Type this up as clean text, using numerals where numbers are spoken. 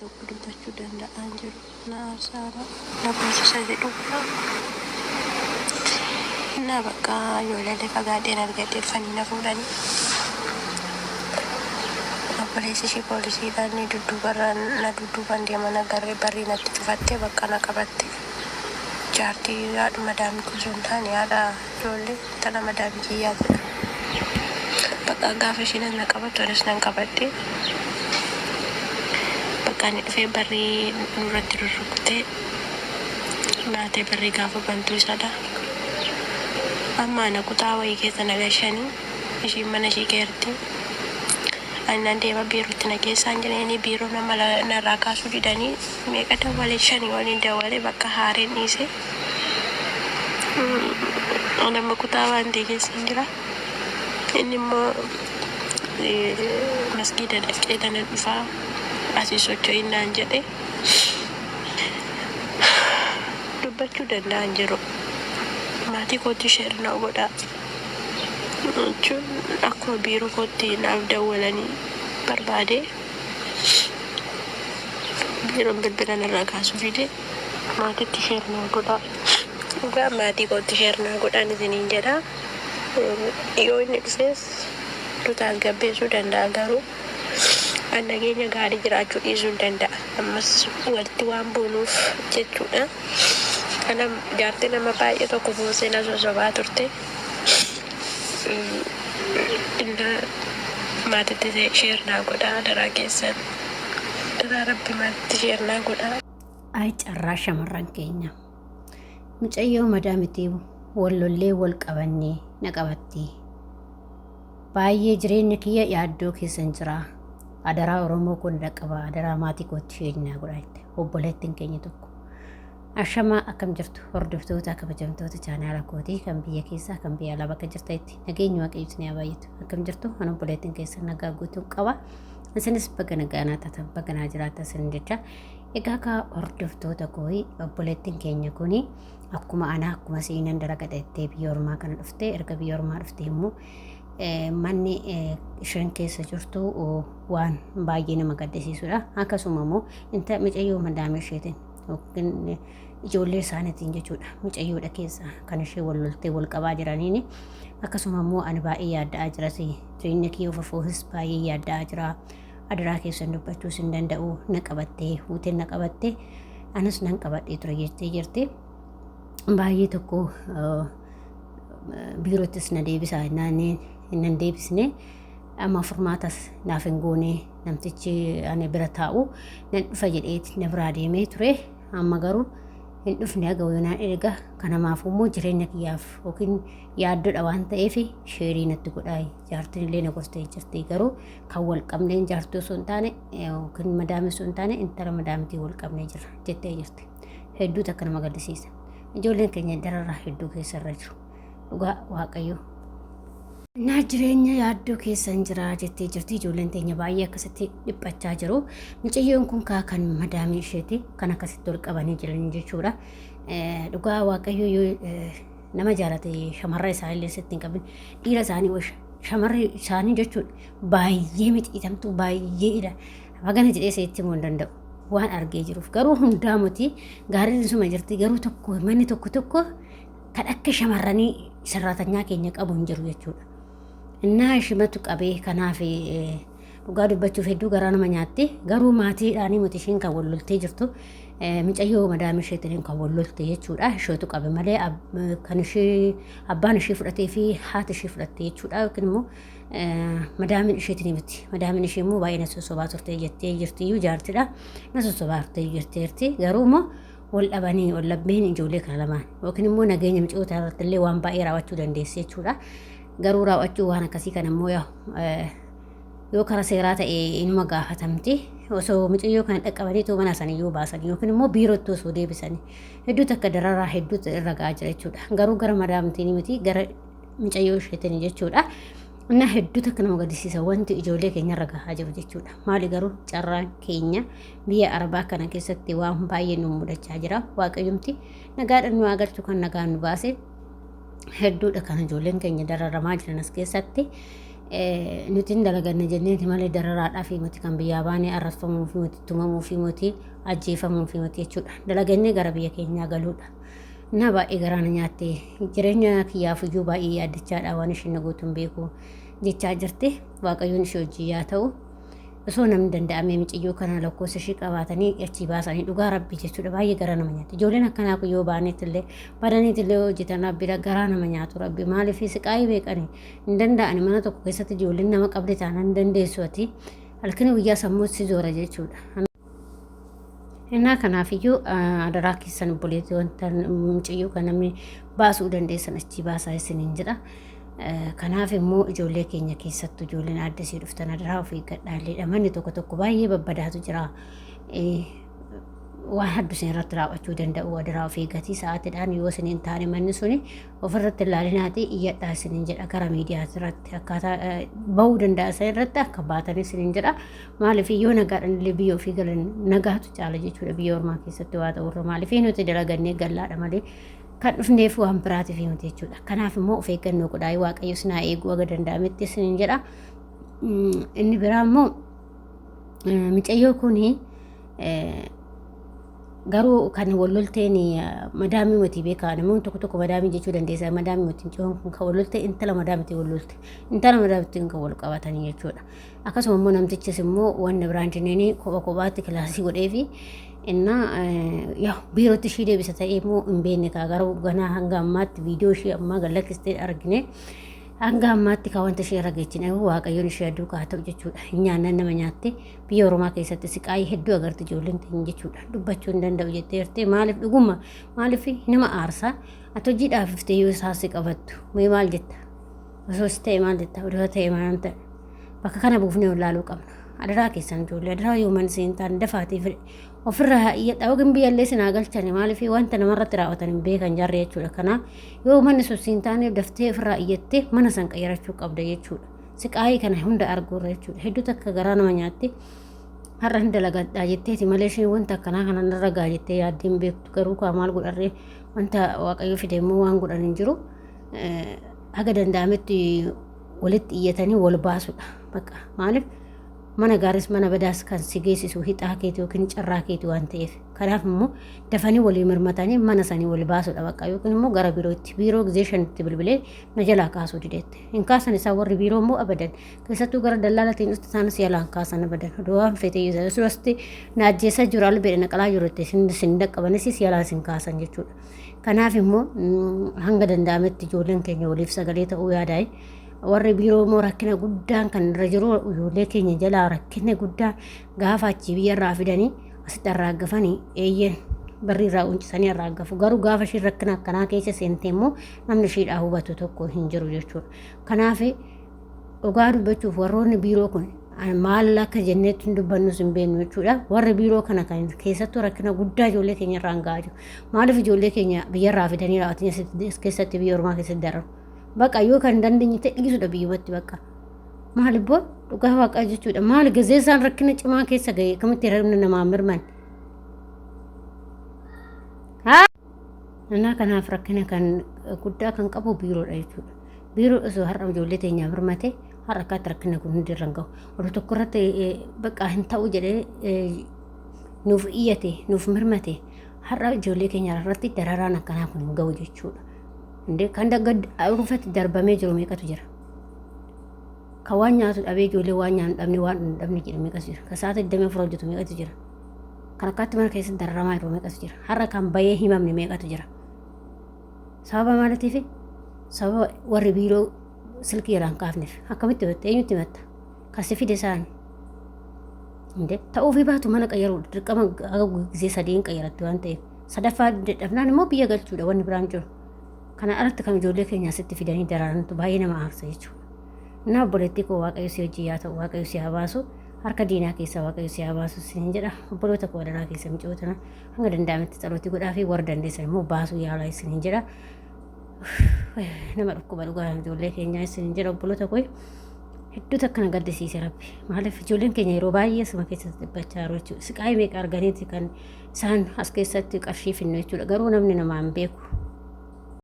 Tokko dubbachuu danda'aan jiru na aarsaara na boosisa jedhu. Na bakka ijoollee fagaadheen argadhee dhufanii na fuudhanii. Obboleessi ishii poolisiidhaan ni dudduubarraan na dudduuban deeman agarree barrii natti cufattee bakka na qabatte. Jaartii haadha madaamii koo osoo hin taane haadha ijoollee intala madaamii kiyyaatidha. Bakka gaafa isheen na qabattu anis nan qabadhe. Bakka inni dhufee barrii nurratti rurrukutee naatee barrii gaafa bantuu isadha. Amma ana kutaa wayii keessa na gashanii, ishiin mana ishii geerti. Ani nan deema, biirootti na geessaan jedhanii biiroo nama narraa kaasuu didanii, meeqa dawwalee, shanii waliin dawwalee, bakka haareen dhiise. Ani amma kutaa waan ta'e keessa hin jira. Inni immoo masgiida dhaqee tanan dhufaa, asii socho'in naan jedhe. Dubbachuu danda'an jiru. Maatii kootti share na godhaa. Jechuun akkuma biiroo kootti naaf dawwalanii barbaade, biiroon bilbila narraa kaasuu dide. Maatiitti share naa godhaa. Dhugaa maatii kootti share naa godhaan isiniin jedha. Yoo inni dhufes nu tasgabbeessuu danda'a, garuu an nageenya gaarii jiraachuu dhiisuu hin danda'a. Ammas walitti waan buunuuf jechuudha. Kana jaartii nama baay'ee tokko boosee na sossobaa turte. Inna maatiitti share naa godhaa, adaraa keessan. Adaraa Rabbi, maatiitti share naa godhaa. Ay carraa shamarran keenya. Mucayyoo madaamitii wal lollee wal qabannee na qabatti. Baay'ee jireenya kiyya yaaddoo keessan jira. Adaraa Oromoo kun dhaqqaba, adaraa maatii kootti share naa godhaa jette obboleettiin keenya tokko. Ashamaa, akkam jirtu hordoftoota kabajamtoota chaanaala kootii, kan biyya keessaa, kan biyya alaa, bakka jirtanitti nageenyi Waaqayyo isin haa baay'atu. Akkam jirtu? An obboleettiin keessan nagaa guutuu qaba. Isinis baga nagaa naa taatan, baga naa jiraatan isin jecha. Egaa kaa hordoftoota kooyi, obboleettiin keenya kuni akkuma anaa akkuma siinan dalagadha jettee biyya ormaa kana dhufte. Erga biyya ormaa dhufte immoo manni isheen keessa jirtu waan baay'ee nama gaddisiisudha. Akkasuma immoo inta mucayyoo madaamii isheetiin yookiin ijoollee isaaniitiin jechuudha. Mucayyoodha keessa kan ishee wal loltee wal qabaa jiraniini. Akkasuma immoo ani baay'ee yaadda'aa jiras, jireenya kiyya ofafuufis baay'ee yaadda'aa jira. Adaraa keessan, dubbachuus hin danda'u, na qabattee fuutee na qabattee anis nan qabadhee ture jettee jirti. Baay'ee tokko biirottis na deebisaa jennaan nan deebisne, amma furmaatas naaf hin goone. Namtichi ani bira taa'u nan dhufa jedheeti na biraa deemee ture, amma garuu hin dhufne haga yoonaan. Erga kanamaaf immoo jireenya kiyyaaf yookiin yaaddodha waan ta'eef share natti godhaa, jaartiin illee na gortee jirti, garuu kan wal qabneen jaartuu osoo hin taane yookiin madaamii osoo hin taane intala madaamitii wal qabnee jirra jettee jirti. Hedduu takka nama gaddisiisa. Ijoolleen keenya dararraa hedduu keessarra jiru. Dhugaa Waaqayyo. Naa jireenya yaaddoo keessan jira jettee jirti. Ijoolleen teenya baay'ee akkasitti dhiphachaa jiru. Mucayyoon kun kaa kan madaamii isheeti kan akkasitti ol qabanii jiran jechuudha. Dhugaa Waaqayyo, yoo nama jaalate shamarra isaanii illee sitti hin qabin, dhiira isaanii shamarri isaanii jechuudha baay'ee mixiitamtuu baay'eedha. Hagana jedhee sitti himuu hin danda'u. Waan argee jiruuf garuu hundaa miti, gaariin suma jirti, garuu tokko manni tokko tokko kan akka shamarranii sarraatanyaa keenya qabu hin jiru jechuudha. Innaa ishimatu qabee kanaaf dhugaa dubbachuuf hedduu garaa nama nyaatti. Garuu maatiidhaanii miti ishiin kan wal loltee jirtu, mucayyoo madaamii isheetiin kan wal lolte jechuudha. Isheetu qabe malee kan ishee abbaan ishee fudhatee fi haati ishee fudhatte jechuudha. Yookiin immoo madaamiin isheetiin miti. Madaamiin ishee immoo baay'ee na sossobaa turte jettee jirti iyyuu jaartidha. Na sossobaa turte jetteerti. Garuu immoo wal dhabanii wal dhabbiin ijoollee kana lamaan yookiin immoo nageenya micoota irratti illee waan baay'ee raawwachuu dandeessi jechuudha. Garuu raawwachuu waan akkasii kana immoo yoo karaa seeraa ta'e inuma gaafatamti. Osoo mucayyoo kana dhaqqabanii too mana saniyyuu baasan yookiin immoo biirootti osoo deebisanii, hedduu takka dararaa hedduutu irra ga'aa jira jechuudha. Garuu gara madaamtiin miti, gara mucayyoo isheetiin jechuudha. Innaa hedduu takka nama gaddisiisa wanti ijoollee keenya irra gahaa jiru jechuudha. Maali garuu carraan keenya biyya Arabaa kana keessatti waan baay'ee nu mudachaa jira. Waaqayyumti nagaadhaan nu haa galchu, kan nagaan nu baase. Hedduudha kan ijoolleen keenya dararamaa jiran as keessatti. Nuti hin dalaganne jenneeti malee dararaadhaa fi miti kan biyyaa baanee arrabsamuu fi miti tumamuu fi miti ajjeefamuu fi miti jechuudha. Dalagannee gara biyya keenyaa galuudha. Na baay'ee garaa na nyaatte jireenya kiyyaaf iyyuu baay'ee yaaddachaadha waan isheen na gootu hin beeku jechaa jirti. Waaqayyoon ishee hojii yaa ta'u. Osoo namni danda'amee miciyyoo kana lakkoofsa ishee qabaatanii achii baasanii dhugaa rabbii jechuudha baay'ee garaa nama nyaata. Ijoolleen akkanaa kun yoo baaneetillee badaniitillee hojjetan rabbiidha garaa nama nyaatu rabbi maaliif siqaayii beeqanii hin danda'ani mana tokko keessatti ijoolleen nama qabde taanaan hin dandeessu ati halkanii guyyaa sammuu si zoora jechuudha. Innaa kanaafiyyuu adaraa keessan obboleettii wanta mucayyoo kan namni baasuu dandeessan achii baasaa isiniin jedha. Kanaaf immoo ijoollee keenya keessattuu ijoolleen addisii dhuftan adaraa of eeggadhaa illeedha. Manni tokko tokko baay'ee babbadaatu jira. Waan hedduu isin irratti raawwachuu danda'u adaraa of eeggatii sa'aatiidhaan yoo isin hin taane manni suni ofirratti ilaalinaati iyyadhaa isiniin jedha gara miidiyaa irratti akkaataa bahuu danda'a isa irratti akka baatan isiniin jedha. Maaliif yoo nagaadhaan illee biyya ofii galan nagaatu caala jechuudha biyya ormaa keessatti waa ta'urra maaliif nuti dalagannee gallaadha malee kan dhufneef waan biraatiif miti jechuudha. Kanaaf immoo of eeggannoo godhaa waaqayyo isin haa eeguu aga danda'ametti isiniin jedha. Inni biraa immoo micayyoo kuni garuu kan wal lolteen madaamii miti beekaa namoonni tokko tokko madaamii jechuu dandeessa madaamii miti mucayyoon kun kan wal lolte intala madaamitti wal lolte intala madaamitti kan wal qabatanii jechuudha. Akkasuma immoo namtichis immoo wanni biraan jenneeni kopha kophaatti kilaasii godheefi innaa yaa biirootti ishii deebisa ta'ee immoo hin beekne kaa garuu ganaa hanga ammaatti viidiyoo ishii ammaa gad lakkistee argine hanga ammaatti kaa wanta ishee irra geechine waaqayyoon ishee duukaa haa ta'u jechuudha. Hin nyaannan nama nyaatte biyya Oromaa keessatti siqaayii hedduu agarti ijoolleen teenya jechuudha. Dubbachuu hin danda'u jettee jirti maaliif dhuguma maaliif nama aarsaa ati hojii dhaabiftee yoo isaa si qabattu mee maal jetta? Osoo si ta'e maal jetta? Odoo ta'e maal ta'e? Bakka kana buufnee ol laaluu qabna. Adaraa keessan ijoollee adaraa yoo mana isin taane dafaatii fide ofirraa iyyadha yookiin biyyallee isin haa galchani maaliif wanta namarratti raawwatan hin beekan jarri jechuudha. Kanaaf yoo manni sun siin taane daftee ofirraa iyyattee mana san qayyarachuu qabda jechuudha. Siqaayii kana hunda arguurra jechuudha. Hedduu takka garaa nama nyaatti. Har'a hin dalagadhaa jetteeti malee isheen wanta akkanaa kana narra gaa jettee yaaddee hin beektu garuu kaa maal godharree wanta waaqayyo fide immoo waan godhan hin jiru. Haga danda'ametti walitti iyyatanii wal baasudha. Bakka maaliif mana gaaris mana badaas kan si geessisu hixaa keeti yookiin carraa keeti waan ta'eef. Kanaaf immoo dafanii walii mirmatanii mana sanii wal baasudha bakka yookiin immoo gara biirootti biiroo gizee shanitti bilbilee na jalaa kaasuu dideette. Hin kaasan isaan warri biiroo immoo abadan keessattuu gara dallaalatiin dhufte isaanis jalaa hin kaasan abadan. Odoo waan feete asuasti na ajjeesaa jiru albeedha na qalaa jiru itti isin dhaqqabanis jalaa isin kaasan jechuudha. Kanaaf immoo hanga danda'ametti ijoolleen keenya waliif sagalee ta'uu yaadaa'e. Warri biiroo immoo rakkina guddaan kan irra jiru ijoollee keenya jalaa rakkina guddaa gaafa achii biyya irraa fidanii asitti arraaggafanii eeyyeen barri irraa uncisanii arraaggafu. Garuu gaafa ishiin rakkina akkanaa keessa seente immoo namni ishiidhaa hubatu tokko hin jiru jechuudha. Kanaaf Dhugaa dubbachuuf warroonni biiroo kun maal akka jenneetti hin dubbannus hin beeknu jechuudha. Warri biiroo kana kan keessattuu rakkina guddaa ijoollee keenya irraan gahaa jiru. Maaliif ijoollee keenya biyyarraa fidanii raawwatanii as keessatti biyya ormaa keessatti dararu? Bakka yoo kan hin dandeenye ta'e dhiisudha biyyumatti bakka. Maal ibboo dhugaa waaqaa jechuudha. Maal gazee isaan rakkina cimaa keessa ga'e akkamitti rakkina namaa mirman? Haa! Innaa kanaaf rakkina kan guddaa kan qabu biiroodha jechuudha. Biiroo osoo har'a ijoollee teenyaa birmate har'a akkaatti rakkina kun hundi irra hin gahu. Oduu tokko irratti bakka hin ta'u jedhee nuuf iyyate nuuf mirmate har'a ijoollee keenya irratti dararaan akkanaa kun hin gahu jechuudha. Indee kan rufatti darbamee jiru meeqatu jira? Kan waan nyaatu dhabee ijoollee waan nyaatu dhabne waan hin dhabne jedhu meeqatu jira? Kan sa'aatii 24 hojjetu meeqatu jira? Kan akkaatti mana keessatti dararamaa jiru meeqatu jira? Har'a kan bahee himamne meeqatu jira? Sababa maaliitiif? Sababa warri biiroo silkii irraa hin kaafneef. Akkamitti himatta? Eenyutti himatta? Kan si fide isaani. Inde ta'uufii baatu mana qayyaruudha. Dirqama haga gisee sadii hin qayyaratti waan ta'eef. Sadaffaa dadhabnaan immoo biyya galchuudha wanni biraan jiru. Kana alatti kan ijoollee keenya asitti fidanii dararantu baay'ee nama aarsa jechuudha. Innaa obboleettii koo Waaqayyo si hojii yaa ta'u Waaqayyo si haa baasu harka diinaa keessaa Waaqayyo si haa baasu siin jedha obboloota koo adaraa keessa micoo tana hanga danda'ametti tsalootii godhaa fi warra dandeessan immoo baasuu yaalaa isiniin jedha. Nama dhukkuba dhugaa ijoollee keenyaa isiniin jedha obboloota koo hedduu takka na gaddisiise rabbi. Maaliif ijoolleen keenya yeroo baay'ee asuma keessatti dhiphachaa jiru jechuudha. Siqaayii meeqa arganiiti kan isaan as keessatti qarshii finnu jechuudha. Garuu namni namaa hin beeku.